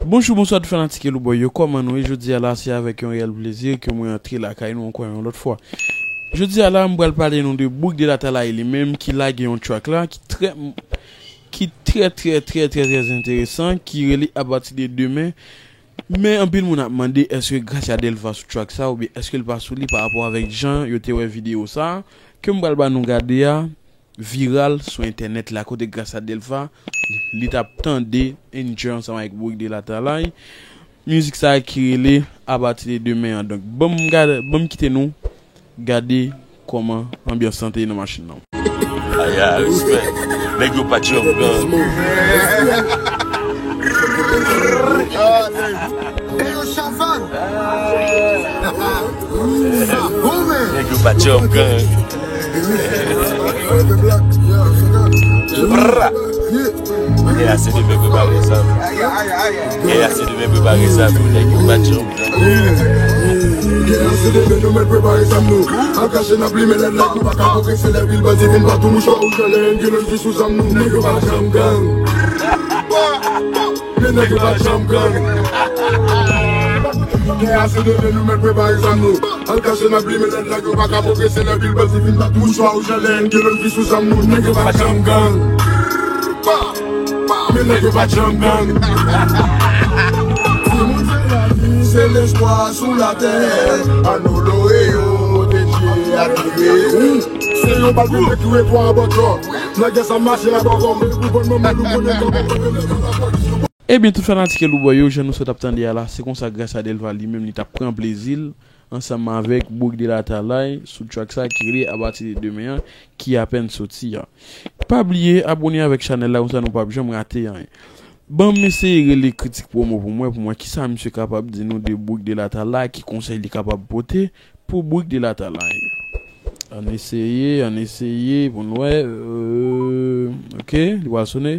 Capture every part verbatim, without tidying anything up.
Bonjou, bonswa tout fanatik Elouboy yo, kòman nou ye? Jodi a la, se avèk yon reyèl plezi ke mwen antre lakay nou ankò yon lòt fwa. Jodi a la, m pral pale nou de Bourik de Latalay li menm ki lage yon track la, ki trè, ki trè, trè, trè, trè, trè enteresan, ki rele Apati de Demen. Men anpil moun ap mande èske Gracia Delva sou track sa oubyen èske l pa sou li pa rapò avèk jan yo te wè videyo sa ke m pral ba nou gade a viral sou entènèt la kote Gracia Delva li t ap tande, enjoy ansanm avèk Bourik de Latalay. Mizik sa ki rele Apati de Demen an. Donk, ban m gade, ban m kite nou gade kòman anbyans lan te ye nan machin nan. Aya, respè. Nèg yo pa janm gang. Eyo, Chaval! Sa bon, men! Nèg yo pa janm gang. Brrr. Nèg a se demen prepare zam. Nèg a se demen prepare zam. Nèg yo pa janm gang. Gen ase de men nou mèt prepare zam nou. Al kache n ap limen lèt la pou pa ka pwogrese lè vil bandi vin pa tou mouchwa ou jan lè gen lòt vi sou zam nou. Nèg yo pa janm gang. Men nèg yo pa janm gang. Gen ase de men nou mèt prepare zam nou. Al kache n ap limen lèt la pou pa ka pwogrese lè vil bandi vin pa tou mouchwa ou jan lè gen lòt vi sou zam nou. Nèg yo pa janm gang. Men nèg yo pa janm gang. Timoun se lavi, se lespwa sou latè. Ann onore yo, kote Dye admire yo. Se yon bal pou detwi twa bòtò. Nan gè sa mache a bòkò, men pou konn manman nou konnen kòman konnen lè nan lapolis yo. Ebyen, tout fanatik Elouboy yo, jan nou sot ap tande a la, se konsa Gracia Delva li menm li t ap pran plezi l ansanm avèk Bourik de Latalay sou track sa ki rele Apati de Demen an, ki apèn soti a. Pa bliye abòne avèk chanèl la, konsa nou p ap janm rate anyen. Ban m eseye rele Kritik Promo pou m wè, pou m wè kisa misye kapab di nou de Bourik de Latalay, ki konsèy li kapab pote pou Bourik de Latalay. Ann eseye, ann eseye pou n wè. Euh, ok, li pral sone.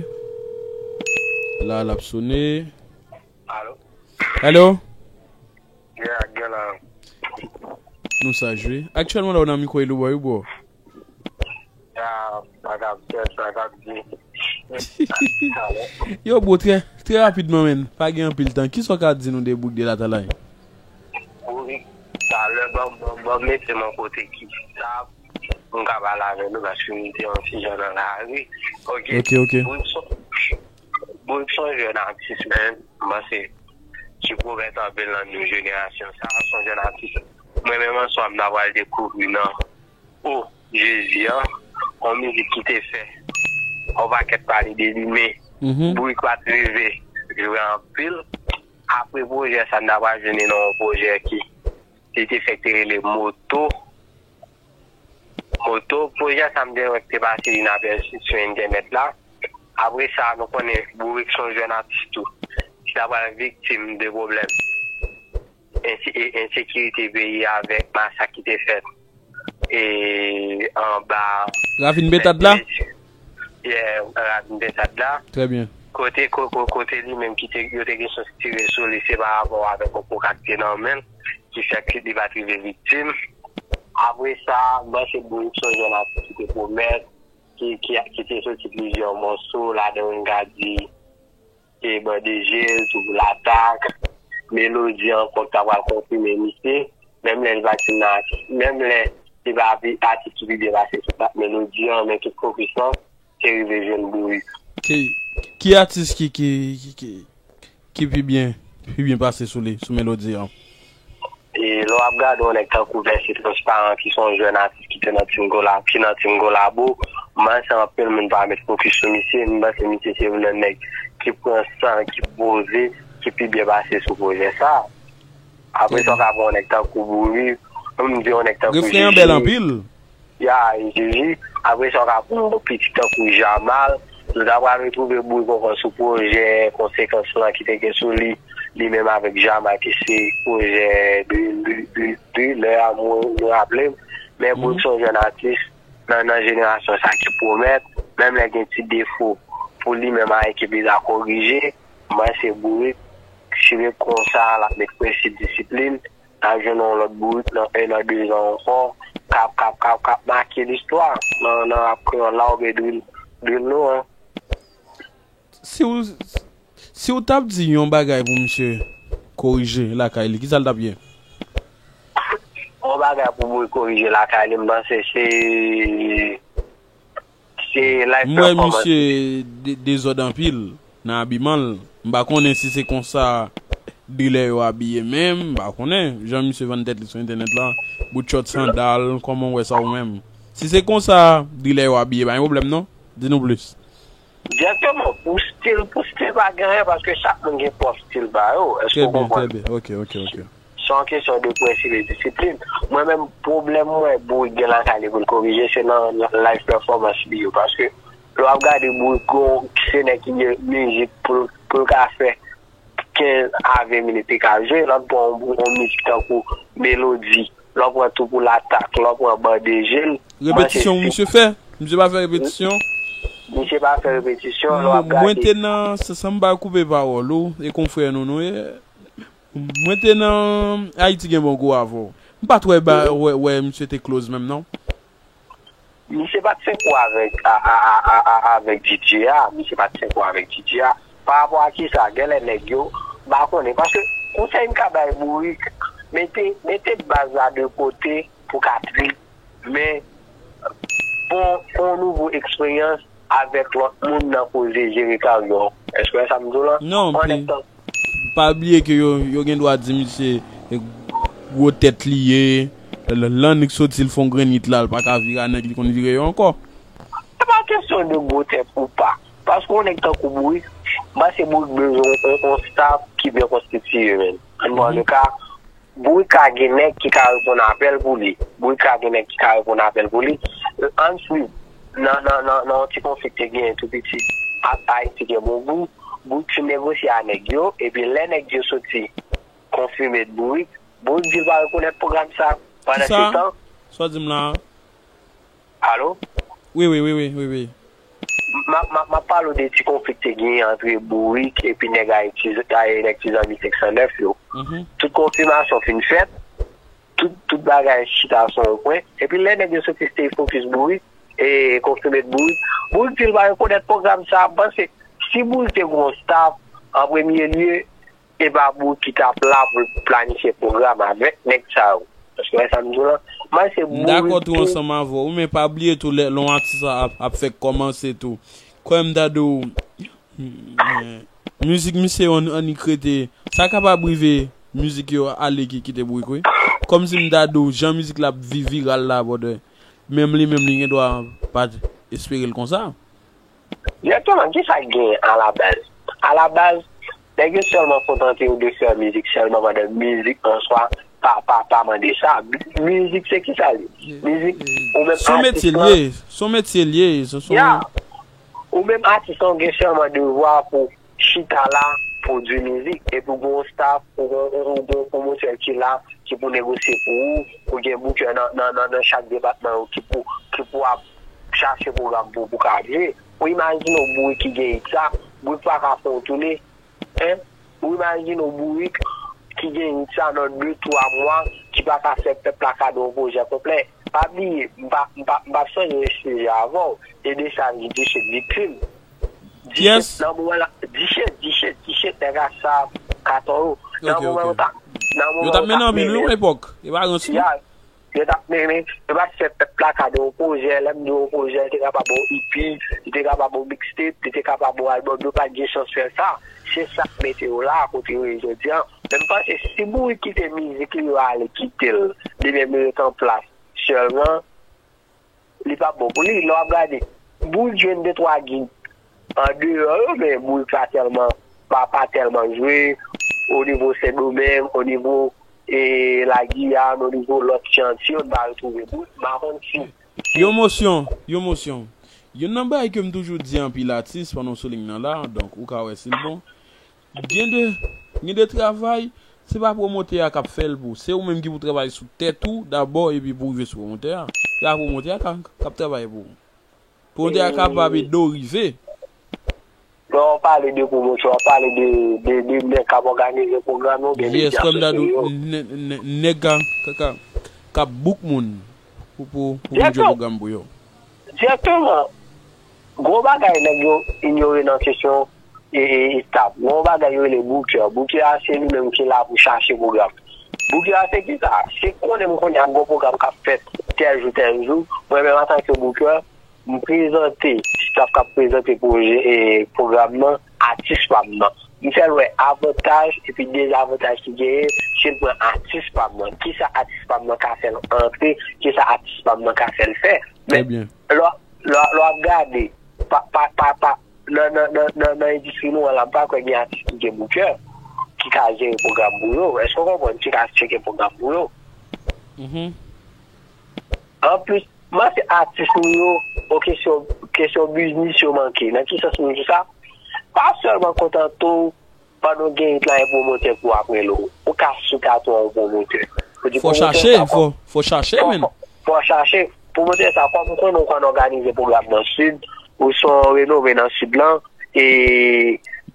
La, l ap sone. Alo? Alo? Yeah, gen la. Nou saj wi. Aktyèlman la, w nan mikwo Elouboy wi, bro. Ya, sa k ap fèt, sa k ap di. Yo, bro, trè, trè rapidman, menn. Pa gen anpil tan. Kisa w ka di nou de Bourik de Latalay? Bourik, talè, ban, ban, ban mete m yon kote ki stab, pou m ka pale avè nou, paske m te yon ti jan nan lari. Ok. Ok, ok. Bourik se, Bourik se yon jèn atis, menn. M panse ki pwomèt anpil nan nou jenerasyon sa. Se yon jèn atis. Mwen menm an swa, m ta pral dekouvri nan O Jezi an, yon mizik ki te fè yon pakèt pale de li, men Bourik pa t rive jwe anpil. Apre pwojè sa, n ta pral jwenn li nan yon pwojè ki li te fè ki te rele Moto. Moto, pwojè sa, m te wè ki te pase inapèsi sou entènèt la. Apre sa, nou konnen Bourik se yon jèn atis tou ki ta pral viktim de pwoblèm ensi-, e, ensekirite peyi a avèk masak ki te fèt e anba Ravin Betad la? Yeah, Ravin Betad la. Trè byen. Kote, ko-, ko-, kote li menm ki te, yo te gen chans tire sou li, se pa rapò avèk yon koka ki te nan men l, ki fè ke li pa t rive viktim. Apre sa, m panse Bourik se yon jèn atis ki te pwomèt, ki, ki, ki te soti plizyè mòso, ladan yo n ka di, e Bande Je, Tou pou Latak, Melodi ankò k ta pral konfime misye, menm lè li pa t fin nan atis, menm lè li pa pi-, atis ki pi byen pase sou Melodi an, men tout fokis lan, te rive jwenn Bourik. Ki, ki atis ki, ki, ki, ki, ki pi byen, pi byen pase sou li, sou Melodi an? E lè w ap gade yon nèg tankou Vèsi Transparan ki se yon jèn atis ki te nan Team Kolabo, ki nan Team Kolabo, m panse anpil moun pa met fokis sou misye, m panse misye se youn nan nèg ki pran san, ki poze, ki pi byen pase sou pwojè sa. Apre sa, w ka pran yon nèg tankou Bourik, m di yon nèg tankou Refren an bèl Jiji. Anpil. Ya, e Jiji. Apre sa, w ka pran yon pitit tankou Jamal. Nou ta pral retwouve Bourik ankò sou pwojè Konsekans lan ki te gen sou li, li menm avèk Jamal ki se pwojè de, de, de, de lè a, mwen, mwen raple m. Men Bourik se yon jèn atis nan, nan jenerasyon sa ki pwomèt, menm lè gen ti defo pou li menm a ekip li ta korije, mwen se Bourik, si ret konsa, l ap met prensip disiplin, n a jwenn yon lòt Bourik nan en an, de zan ankò, k ap, k ap, k ap, k ap make listwa nan, nan rap kreyòl la oubyen drill, drill nou an. Si w, Si w t ap di yon bagay pou misye korije lakay li, kisa l t ap ye? Yon bagay pou Bourik korije lakay li, m panse se se live M wè performance. Misye de- dezòd anpil nan abiman l. M pa konnen si se konsa dilè yo abiye menm, m pa konnen. Jan misye vann tèt li sou entènèt la, bout chòt sandal, kòman w wè sa ou menm? Si se konsa dilè yo abiye, pa gen pwoblèm non. Di nou plis. Direkteman, pou stil, pou stil pa gen anyen, paske chak moun gen pwòp stil pa yo. Èske Trè w byen, konprann? Trè byen. Ok, ok, ok. Se yon kesyon de prensip e disiplin. Mwen menm, pwoblèm mwen, Bourik gen lakay li pou l korije, se nan live performance li yo. Paske lè w ap gade Bourik, gon se nèg ki gen mizik pou l- pou l ka fè kenz a ven minit li ka jwe, lè w ap pran yon, yon mizik tankou melodi, lè w ap pran tou pou latak, lè w ap pran bande je l. Repetisyon misye fè? Misye pa fè repetisyon? Misye pa fè repetisyon, lè w ap Mwen gade. Te nan, san m pa koupe pawòl ou, e konfrè nou nou ye. Mwen te nan Ayiti gen bon gou avè w. M pa t wè ba- wè, wè misye te close menm non. Misye pa t senko avèk a- a- a- a- a- avèk D J a, misye pa t senko avèk D J a. Pa rapò a kisa, genlè nèg yo, m pa konnen. Paske konsèy m ka bay Bourik, mete mete baz la de kote pou Catherine, men pran yon nouvo eksperyans avèk lòt moun nan koze jere karyè w. Èske w wè sa m di w la? Non, Pran pi- nèg tan- Pa bliye ke yo, yo gen dwa di misye e gwo tèt li ye, l- l- lannik soti l fon grenn yit la, l pa ka vire a nèg li konn vire yo ankò. Se pa kesyon de gwo tèt ou pa. Paske yon nèg tankou Bourik, m panse Bourik bezwen yon, yon staff ki byen konstitiye, menm. An bon, le ka, Bourik ka gen nèg ki ka reponn apèl pou li. Bourik ka gen nèg ki ka reponn apèl pou li. Ann swiv. Nan, nan, nan, nan yon ti konfli ki te genyen tou piti ak Ayiti gen bon gou, Bourik fin negosye a nèg yo, epi lè nèg yo soti konfime Bourik, Bourik di l pa rekonèt pwogram sa. Pandan se tan, Sa w di m la? Alo? Wi, wi, wi, wi, wi, wi. M ap- m ap- m ap pale w de ti konfli ki te genyen antre Bourik epi nèg Ayiti, nèg ti zanmi senk san nèf yo. Mhm. Tout konfimasyon fin fèt, tout, tout bagay chita sou yon pwen. Epi lè nèg yo soti stay focus Bourik, e konfime Bourik, Bourik di l pa rekonèt pwogram sa. M panse, si Bourik te gen yon staff, an premye lye, e pa Bourik ki t ap la pou l planifye pwogram avèk nèg sa yo. Èske w wè sa m di w la? M panse M dakò Bourik tou ansanm avè w, men pa bliye tou lè lè yon atis ap, ap fèk kòmanse tou. Kwè m ta di w, mm, mizik misye yo annik rete. Sa kapab rive mizik yo ale ki kite Bourik wi. Kòmsi m ta di w, jan mizik la ap vi- viral la, brother. Menm li menm li gen dwa pa t espere l konsa. Direkteman, kisa k genyen alabaz? Alabaz, nèg yo sèlman kontante yo de fè mizik sèlman pandan mizik an swa pa, pa, pa mande sa. Mizik se kisa li? Mizik, ou menm Se yon metye atis l lan, ye, se yon metye l ye, se se ya, yon ou menm atis lan, ou gen sèlman devwa pou chita la, pwodui mizik, epi ou gen yon staff, ou gen yon, yon, yon pwomotè ki la, ki pou negosye pou ou, ou gen bookè nan, nan, nan, nan chak depatman yo ki pou, ki pou ap chache pwogram pou, pou ka jwe. Ou imajine w Bourik ki gen hit sa, Bourik pa ka fè yon toune, en? Ou imajine w Bourik ki gen hit sa nan de, twa mwa, ki pa ka fè pèp la kado yon pwojè konplè. Pa bliye, m pa, m pa, m pa sonje yon sijè avè w, e de sa ki diche vitrin. Yes. Nan moman la, diche, diche, diche, nèg a sa, katò yo. Nan Ok, moman ok. yo ta, nan moman Yo t ap mennen anpil wi yon epòk. E pa ranch non. Ya, yo t ap mennen, yo pa t fè pèp la kado yon pwojè, lè m di yon pwojè, li te kapab yon E P, li te kapab yon mixtape, li te kapab yon albòm, yo pa t gen chans fè sa. Se sa k mete yo la, kote yo ye jodi an. Men m panse si Bourik kite mizik li yo ale, kite l, li menm li ret an plas sèlman, li p ap bon pou li. Lè w ap gade, Bourik jwenn de twa gig andeyò yo, men Bourik pa tèlman, pa, pa tèlman jwe o nivo Sendomeng, o nivo e, Lagiyàn, o nivo lòt ti Antiy yo, n pa retwouve Bourik. M pa konn si Yon mosyon, yon mosyon. Youn nan bagay ke m toujou di anpil atis pandan w sou liy nan la, donk ou ka wè si l bon. Gen de, gen de travay, se pa pwomotè a k ap fè l pou ou. Se ou menm ki pou travay sou tèt ou dabò epi pou w rive sou pwomotè a. Se pa pwomotè a k ap, k ap travay pou ou. Pwomotè a kapab ede w rive. Lè w pale de pwomosyon, w ap pale de, de, de nèg k ap òganize pwogram yo, oubyen de Yes, kòm djaz dadou, yo. nè- nè- nèg ka, ka, ka, k ap book moun pou, pou, pou vin jwe pwogram pou yo. Direkteman, gwo bagay nèg yo inyore nan kesyon e, e, estab. Gen yon bagay yo rele booker. Booker a se li menm ki la pou chache pwogram. Booker a se ki sa? Se konnen m konnen ap gen yon pwogram k ap fèt tèl jou, tèl jou. Mwen menm antanke booker, m prezante staff k ap prezante pwoje, e, pwogram nan, atis pa m nan. M fè l wè avantaj epi dezavantaj ki genyen, si l pran atis pa m nan. Kisa atis pa m nan ka fè l antre, kisa atis pa m nan ka fè l fè. Men, lè, lè, lè w ap gade, pa, pa, pa, pa, nan, nan, nan, nan, nan endistri nou an la, m pa kwè gen atis ki gen booker, ki ka jere pwogram pou yo. Èske w konprann? Ki ka tcheke pwogram pou yo. Anplis, m panse atis nou yo, o kesyon, kesyon biznis yo manke. Nan ki sans m di sa? Pa sèlman kontante w pandan w gen it la, yon pwomotè pou ap rele w. Ou ka sou tatwa yon pwomotè. Ou di pwomotè sa, fò, fò chache, men. Fò chache. Pwomotè sa, kòm m konnen w konn òganize pwogram nan Sid, ou se yon renome nan Sid lan, e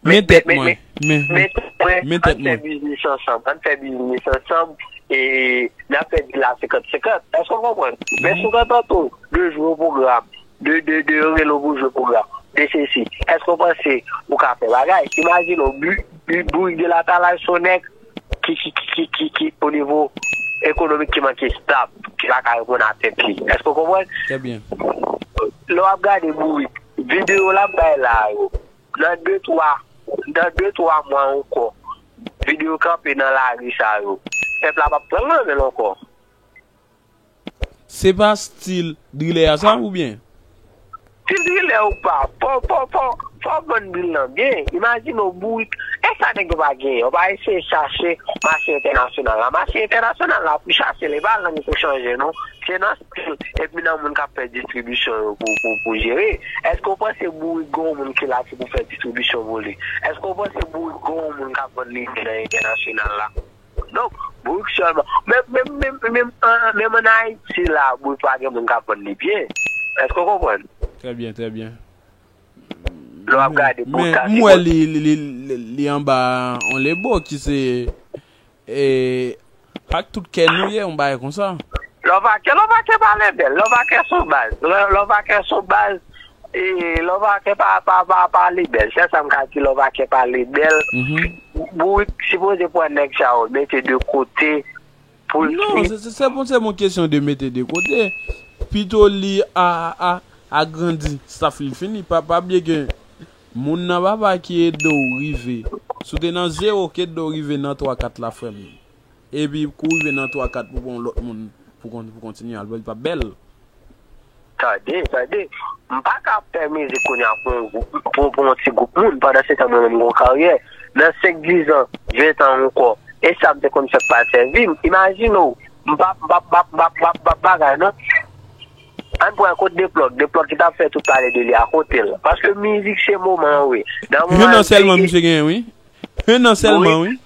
men tèt mwen, men tèt mwen, men tèt mwen, ann fè biznis ansanm, ann fè biznis ansanm, e n ap fè dil la senkant senkant. Èske w konprann? Men si w kontan tou, de jwe pwogram, de, de, de rele w pou jwe pwogram, de sesi. Èske w panse ou ka fè bagay? Imajine w, Bourik de Latalay se yon nèg ki, ki, ki, ki, ki, ki o nivo ekonomik ki manke estab, ki pa ka reponn a tèt li. Èske w konprann? Trè byen. Lè w ap gade Bourik, videyo l ap bay la yo, nan de, twa, nan de, twa mwa ankò, videyo kanpe nan lari sa yo, pèp la p ap pran l nan men l ankò. Se pa stil drilè a sa, oubyen? Stil drilè ou pa, fò, fò, fò, fò w vann dil lan byen. Imajine w Bourik, e sa nèg yo pa genyen? Yo pa eseye chache mache entènasyonal la. Mache entènasyonal la pou chache l, e pa lang pou chanje non. Se nan stil, epi nan moun k ap fè distribisyon yo pou, pou, pou jere. Èske w panse Bourik gen yon moun ki la ki pou fè distribisyon pou li? Èske w panse Bourik gen yon moun k ap vann li nan entènasyonal la? Donk, Bourik sèlman. Menm, menm, menm, menm, an, menm ann Ayiti la, Bourik pa gen moun k ap vann li byen. Èske w konprann? Trè byen, trè byen. Lè w ap gade men, pwodkast, m wè li, li, li, li, li anba yon lebo ki se, e, ak tout kè nou ye, yon bagay konsa. Lòvakè, Lòvakè pale bèl. Lòvakè se yon baz. Lò-, Lòvakè se yon baz. E, Lòvakè pa, pa, pa, pale bèl. Se sa m ka di, Lòvakè pale bèl. Bourik sipoze pran nèg sa yo, mete de kote pou l. Non, se, se, se bon, se bon kesyon de mete de kote. Pito li a, a, agrandi staff li fini. Pa, pa bliye ke moun nan papa ki ede w rive. Si w te nan zewo, ki ede w rive nan twa, kat la, frè m. Epi kou w rive nan twa, kat pou pran yon lòt moun pou kon-, pou kontinye al, li p ap bèl. Tande, tande. M pa ka fè mizik kounye a pou yon gwoup, pou, pou yon ti gwoup moun. Pandan se tan mwen menm m gen yon karyè. Nan senk, diz an, ven tan ankò. E sa m te konn fè k pral sèvi m. Imajine w, m p ap, m p ap, m p ap, m p ap, m p ap bagay non. Ann pran kote Deplòg. Deplòg ki t ap fè tout pale de li a, kote l? Paske mizik se moman an wi. Nan moman an, yon an sèlman misye genyen wi. Yon an sèlman wi.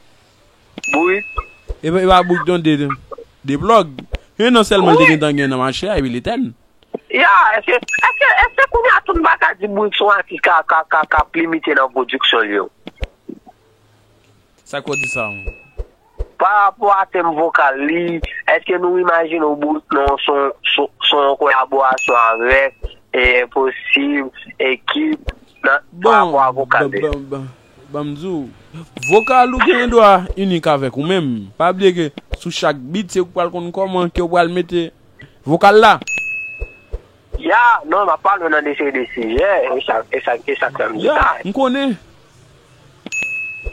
Bourik. E pa, e pa Bourik non, de, de, Deplòg. Yon an sèlman li te gentan gen nan mache a, epi l etèn. Ya, èske, èske, èske kounye a tou n pa ka di Bourik se yon atis ka, ka, ka, k ap limite nan pwodiksyon l yo? Sa k fè w di sa menm? Pa rapò a tenb vokal li, èske nou imajine w Bourik non se yon, se yon, se yon kolaborasyon avèk, e, Enposib, Ekip, nan, pa rapò a vokal li? Bon, ban, ban, ban, ban m di w, vokal ou gen dwa inik avèk ou menm. Pa bliye ke sou chak beat, se ou k pral konn kòman ke w pral mete vokal la. Ya, non, m ap pale w nan de seri de sijè, e sa, e sa, e sa k fè m di sa. Ya, m konnen.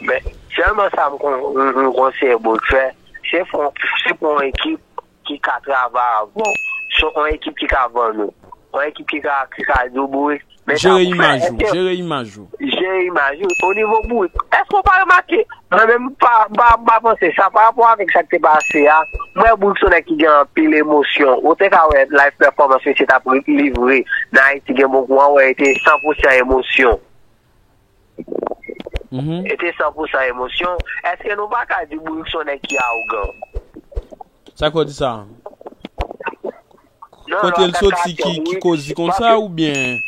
Men, sèlman sa m kon-, m, m konseye Bourik fè, se fè, se pran yon ekip ki ka travay avè w. Se yon ekip ki ka vann ou. Yon ekip ki ka, ki ka di w Bourik, men sa pou fè. Jere imaj ou, jere imaj ou. Jere imaj ou. O nivo Bourik, èske w pa remake? Mwen menm, m pa, m pa, m pa panse sa. Pa rapò avèk sa k te pase a, m wè Bourik se yon nèg ki gen anpil emosyon. Ou te ka wè live pèfòmans misye t ap livre nan Ayiti, gen bon kou an wè li te san pou san emosyon. Li te san pou san emosyon. Èske nou pa ka di Bourik se yon nèg ki awogan? Sa k fè w di sa? Non, kote l soti, ki, ki koz li konsa oubyen?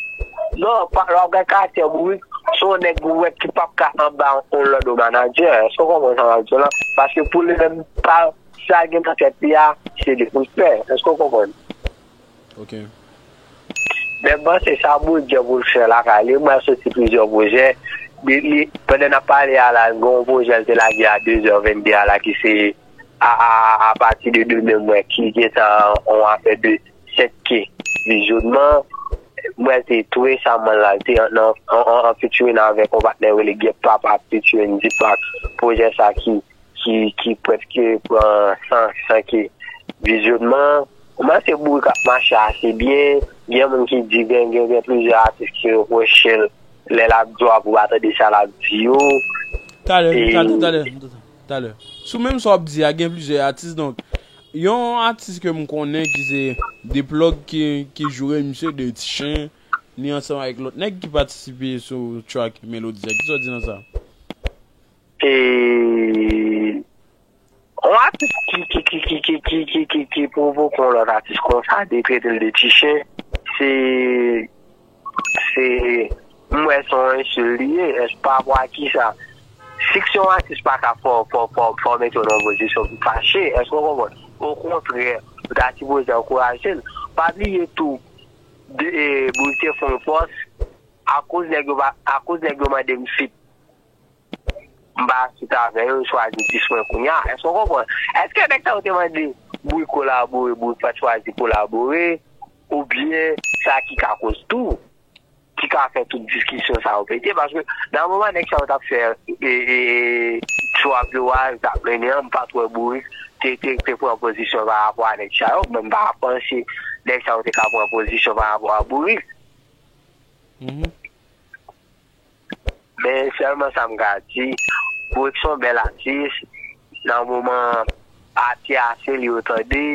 Non, pa, lè w ap gade karaktè Bourik, se yon nèg ou wè ki p ap ka anba yon lòd yon manadjè. Èske w konprann sa m ap di w la? Paske pou li menm, pa, sa l gen nan tèt li a, se de pou l fè. Èske w konprann? Ok. Men m panse sa Bourik gen pou l fè lakay li. M wè l soti plizyè pwojè. Li, li, pandan n ap pale a la, gen yon pwojè l te lage a de zè venndè a la ki se a, a, a, apati de demen m wè ki gentan yon afè de senk K vizyonman. M wè l te tou resaman la, l te nan an, an, an featuring avèk yon patnè rele Gèp Papa featuring Deepak. Pwojè sa ki, ki, ki prèske pran san, san K vizyonman. Kòmanse bourik ap mache ase byen. Gen moun ki di gen, gen, gen plizyè atis ki repwoche l lè l ap di w pou pa tande sa l ap di yo. Talè, e talè, talè, talè. Sou menm sa w ap di a, gen plizyè atis, donk, yon atis ke m konnen ki se Deplug ki, ki joure misye de Ti Chen, li ansanm avèk lòt nèg ki patisipe sou track Melody a. Kisa w di nan sa? E yon atis ki, ki, ki, ki, ki, ki, ki, ki, ki pwovoke yon lòt atis konsa, de trete l de Ti Chen, se, se, m wè se yon ensilt li ye, èske pa rapò a kisa? Si se yon atis pa ka fè w, fè w, fè w, fè w mete w nan yon pozisyon pou fache, èske w konprann? Okontrè, ou ta sipoze ankouraje l. Pa bliye tou, de, e, Bourik te fè yon pòs, akoz nèg yo pa, akoz nèg yo mande m feat. M pa chita avè yo, yo chwazi dis mwen kounye a. Èske w konprann? Èske nèg sa yo te mande Bourik kolabore, Bourik pa t chwazi kolabore? Oubyen sa ki ka koz tou, ki ka fè tout diskisyon sa yo pete? Paske nan moman nèg sa yo t ap fè, e, e, e, trap yo a, yo t ap mennen an, m pa t wè Bourik te, te, te pran pozisyon pa rapò a nèg sa yo, men m pa panse nèg sa yo te ka pran pozisyon pa rapò a Bourik. Men sèlman sa m ka di, Bourik se yon bèl atis. Nan moman atè a se li yo tande,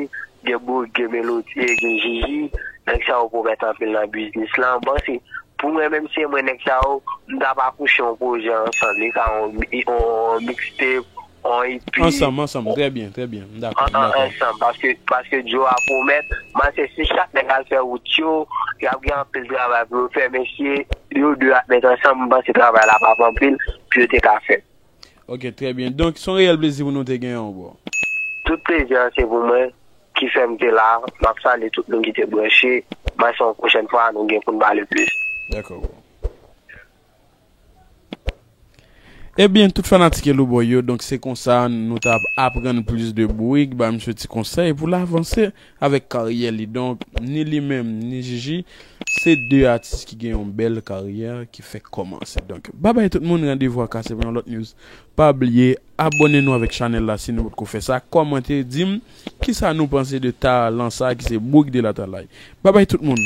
gen Bourik, gen Melody, gen Jiji. Nèg sa yo pwomèt anpil nan biznis lan. M panse, pou mwen menm se mwen nèg sa yo, m t ap akouche yon pwojè ansanm. Li ka yon, yon, yon mixtape, yon E P. Ansanm, ansanm, trè byen, trè byen. M dakò, m an, an, dakò. Ansanm, paske, paske Djo a pwomèt, m panse si chak nèg al fè wout yo, y ap gen anpil travay pou yo fè, men si yo de ap met ansanm, m panse travay la p ap anpil pou yo te ka fè. Ok, trè byen. Donk, se yon reyèl plezi pou nou te genyen w, bro. Tout plezi an se pou mwen, ki fè m te la. M ap salye tout moun ki te branche. M panse yon pwochèn fwa, nou gen pou n pale plis. Dakò, bro. Ebyen, tout fanatik Eloboy yo, donk se konsa nou t ap aprann plis de Bourik, ba misye ti konsèy pou l avanse avèk karyè li. Donk, ni li menm, ni Jiji, se de atis ki gen yon bèl karyè ki fèk kòmanse. Donk, babay tout moun, randevou a kase pou yon lòt news. Pa bliye, abòne nou avèk chanèl la si nou potko fè sa, kòmante, di m kisa nou panse de talan sa ki se Bourik de Latalay. Babay tout moun.